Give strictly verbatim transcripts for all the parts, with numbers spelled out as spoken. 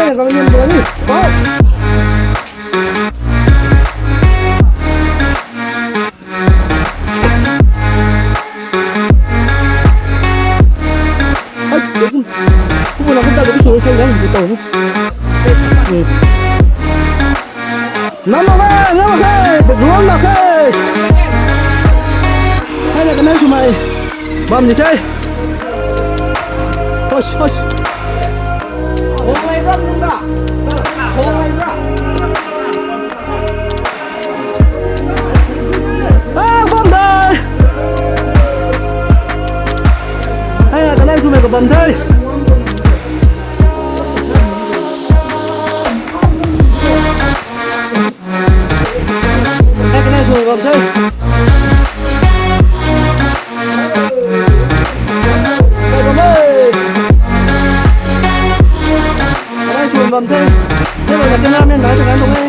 Hey, kami yang bulan ni. Wow. Ai, kubu na kita kubu song kan lang kita ni. Nama ka, nama ka, background na ka. Hai na kanai swmei bam ni the. Hosh, hosh. Hong lai bam nung da. Hong lai bra. Ah, bam the. Hai na kanai swmei ka bam the. Hai, kanai sw bam the. Hai, bam e. Kanai sw bam the. Hai, bam e, cameraman dai sw kan tuang e.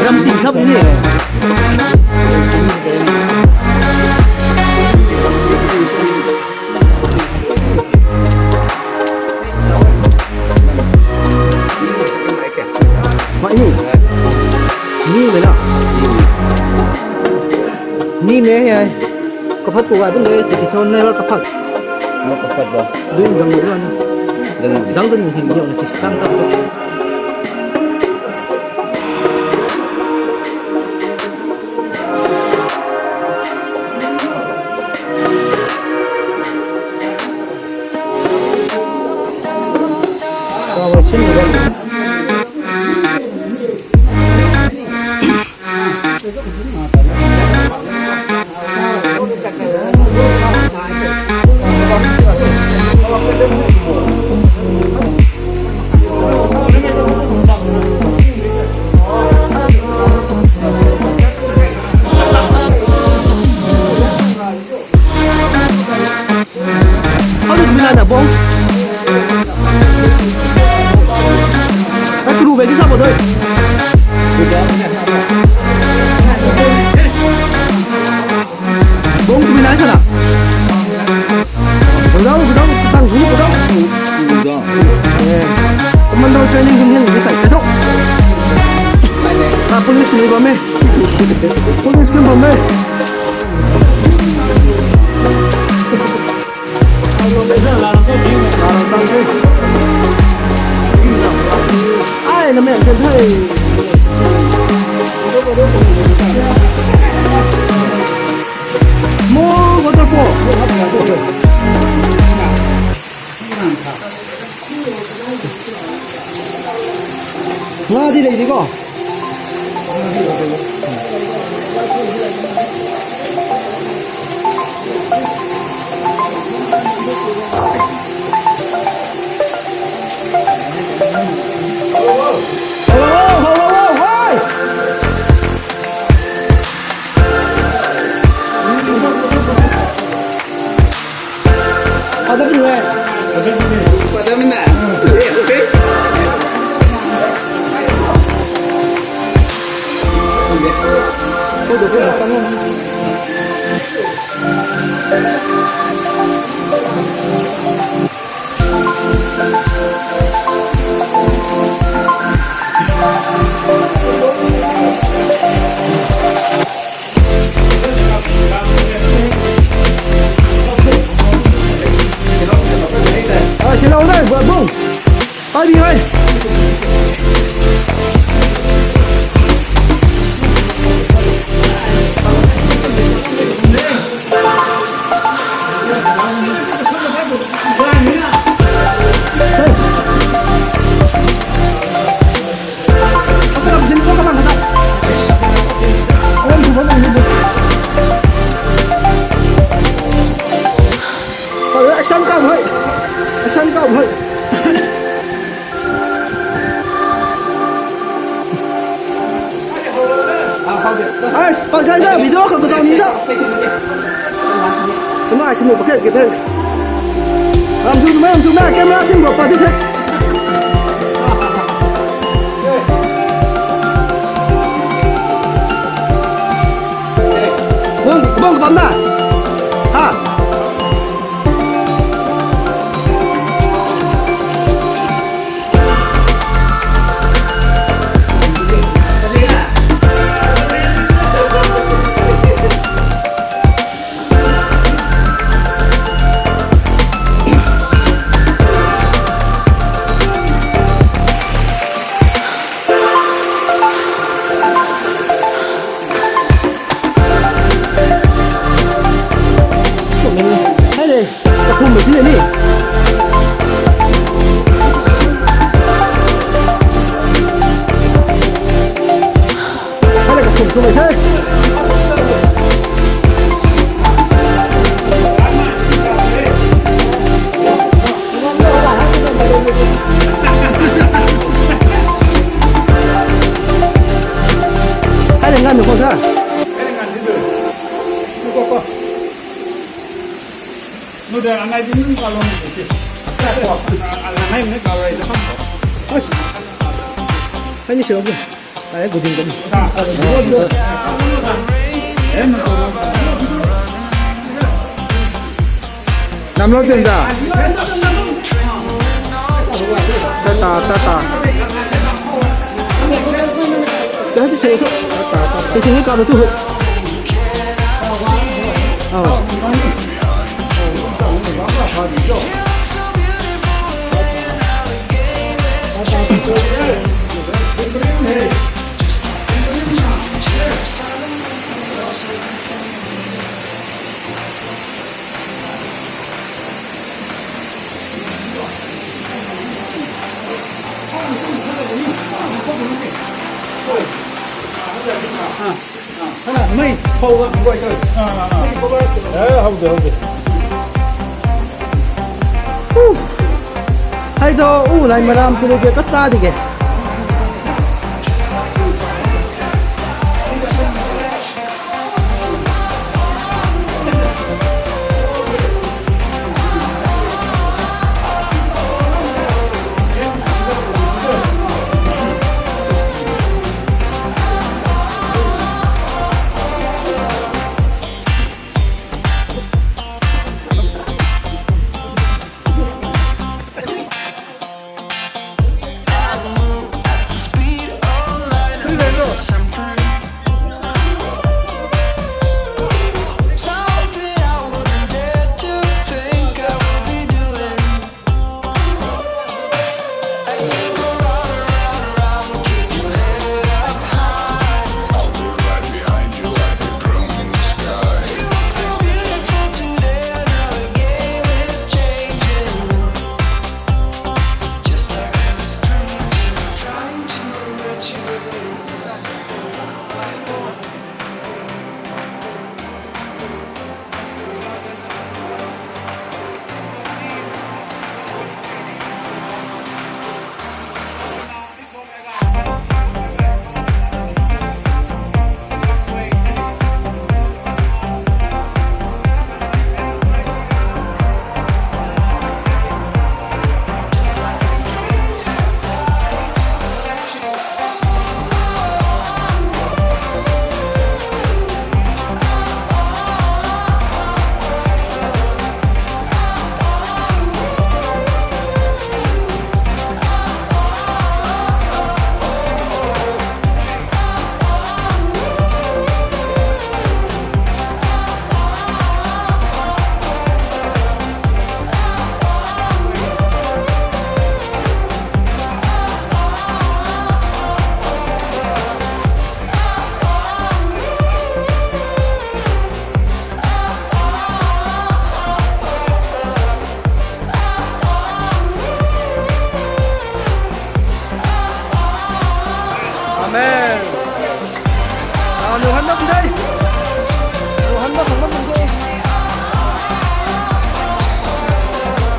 Ram ting sap ni. Mai ni. Ni mei na. Ni mei hei. Kaphat ku gay bun de, tiki thon neighbor kaphat. Mo kaphat ba. Dui dang ni lo ni. Dang ni. Dang dang ni hin ni, ni chi sang ta. How do you mean that, bong? Ai, kru bai ki sa bo doi. Bong tu mean ai sa na. Budau, budau, tang hu, budau. Budau. Eh, commando training din hin ni sai, sai thok. Ah, police ni bam e. Police kan bam e. Ai, na men chen thei. Small waterfall. Nga di lei di ko. Hello, hello, hello, hi. Padam ni e. Padam na. Ah, sila ulai, buat bung. Ai, bi hai. Action kam hai. Action kam hai. Ai, pakai da, video ka kuzau ni da. Tuma ai sinu pakai ke the. Ram tu, ram tu na camera sin bo pa the. Pamna. Ha. Hai le, kathum mei sini ni. Hai le, kathum thum mei the. Hai le, ngan nu khou sa. Ai, ni sio. Ai, guding kan. Namlou tin da. Tata, tata. Dah di sini tu. Sini sini kau tu. Oh. Hei tu, u lai maram tu ke kacha di ke. Amen. Anu han bam dai. Anu han bam, han bam dai.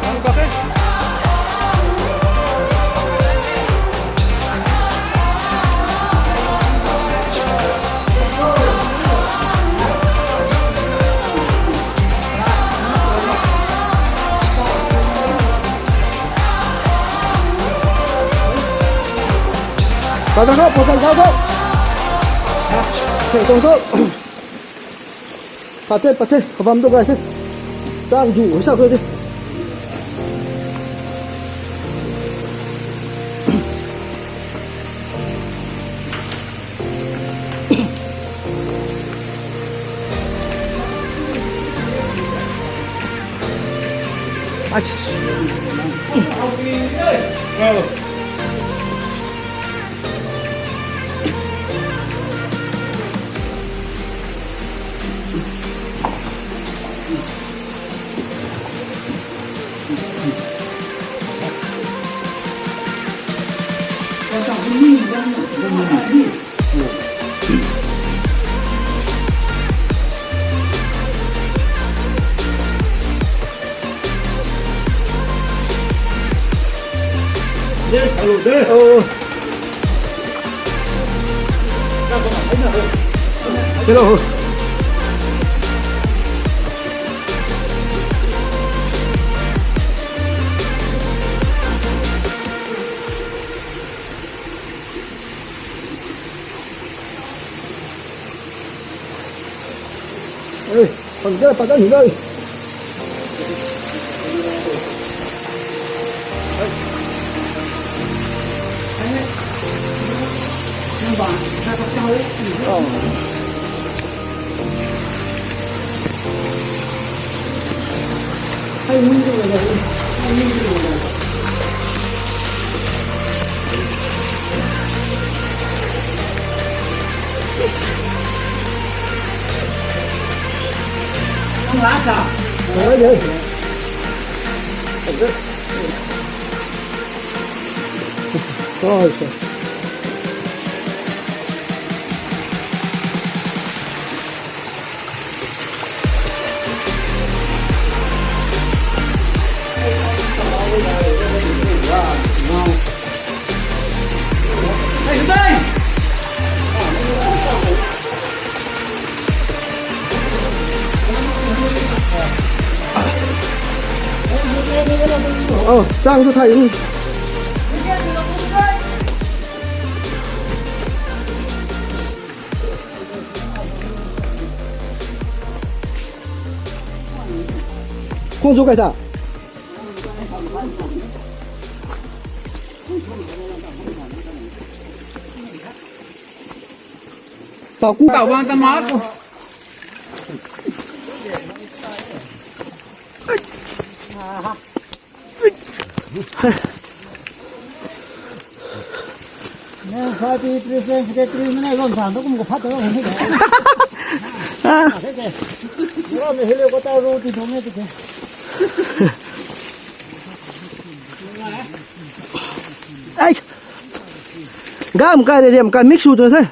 Anu bak e. Pasal tu, pasal tu. Hei, tu tu. Pat the, pat the, kabam tu gay the. Chang du sa khe the. Hello. Ê, phần rất là phát triển rồi. Ờ. Ôi, trời. Ơ, chang thu thei. Khung zu kai sa. Tau ku tau bang ta ma ku. Nang sa pi president secretary mei nai lon sa tu kum ko phat ta lon ni. Ah. Ro me helio ko ta ro ti thong e ti ke. Ai. Gam kai re riam kai mix sw tu the.